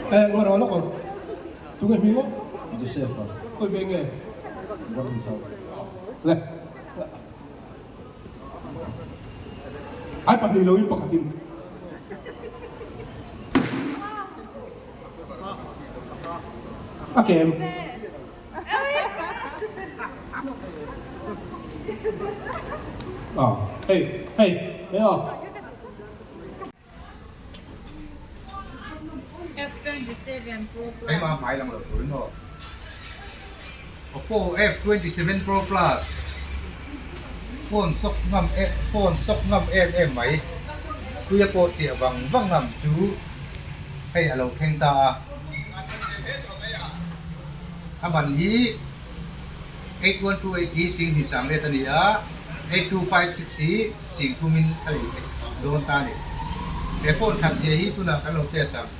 Eh, ngawr rawh lawk aw. Tunge hming aw? Joseph a. Khawi ve nge? Ram chau. Le. Ai pahnih loin pakhatin. A kem. Ah, hei, hei, hei aw. F27 Pro Plus. Keimah hmai lang lo turin aw. Oppo F27 Pro Plus phone sawk ngam e phone sawk ngam em em mai tuia pawh chiah vang vang ngam chu hei a lo thleng ta a. A ban hi 8128 hi singhnih sangriat a ni a, 8256 hi singthumin a lei theih dawn ta a ni. He phone that zia hi tunah kan lo test ang.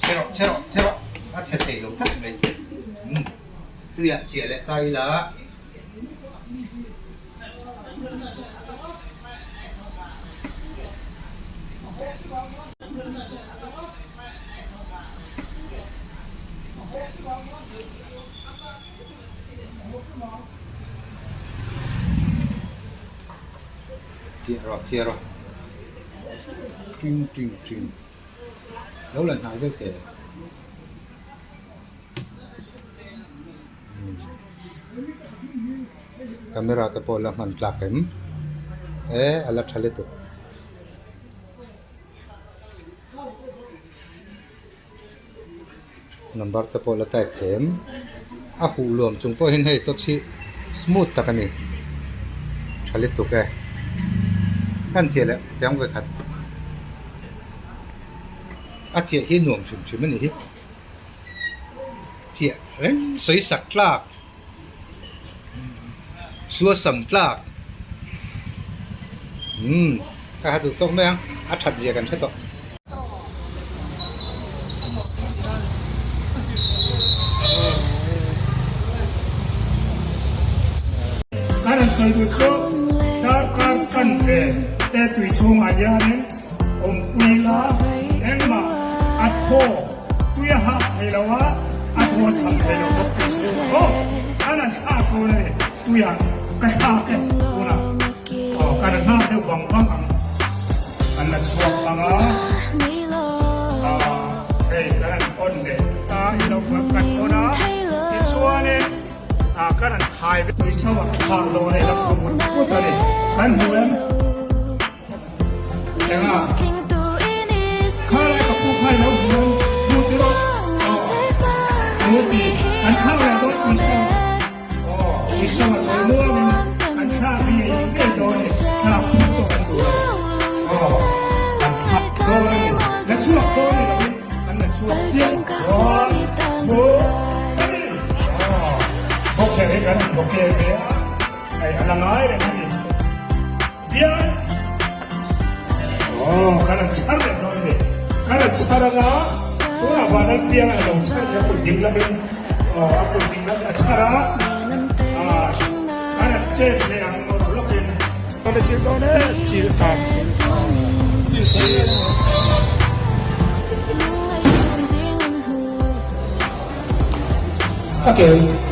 Che rawh che rawh che rawh a chhe thei lo tlat mai umm tuiah chiah leh ta ila. Chiah rawh chiah rawh ting ting ting lo la hnai deuh teh camera te pawh la hman tlak em e a la tha lutuk. Number te pawh la type thei em a huh luam chung pawh hian hei touch hi smooth tak a ni tha lutuk e hman chiah leh tiang vawikhat a chiah hi nuam hrim hrim a ni hi chiah reng sawi sak tlak suasam tlak umm ka ha duh tawk mai ang a that zia kan hre tawh. Kan han sawi duh chu darkar chanve te tui chhungah hianin awmpui la engmah a thaw tui a hah thei lo a, a thaw cham thei lo bawk tui chhungah aw kan han thlak dawn a ni tuiah ka thlak e tunah aw kan nghak deuh vang vang ang an la chhuak ang a ah hei kan han on leh ta i lo kan on a tichuanin ah kan han khai vek tui chho a thlah dawn e la put put a ni kan hmu em. Enga? Kha lai ka pu kha lo hmu hmu ti rawh. Aw. Hmu ti. An thlak leh dawn Isua. Aw, Isua a sawi muangin an thlak hi ei ngei dawn e. Thlak phu pawh kan duh lo. Aw, an thlak dawn a ni. La chhuak dawn ni loin an la chhuak chiah. One, two, three. Aw, bawkher hi kan bawkher ve a. Hei a la ngai reng a ni. Bial Aw ka rawn chhar leh dawn ni. Ka rawn chhar anga tunah van an piang a lo chhar leh a kut ding lamin aw a kut ding lam a chhar a ah ka rawn test leh ang lawkin. Ka la chil dawn e chil tan chil chil chil. Okay.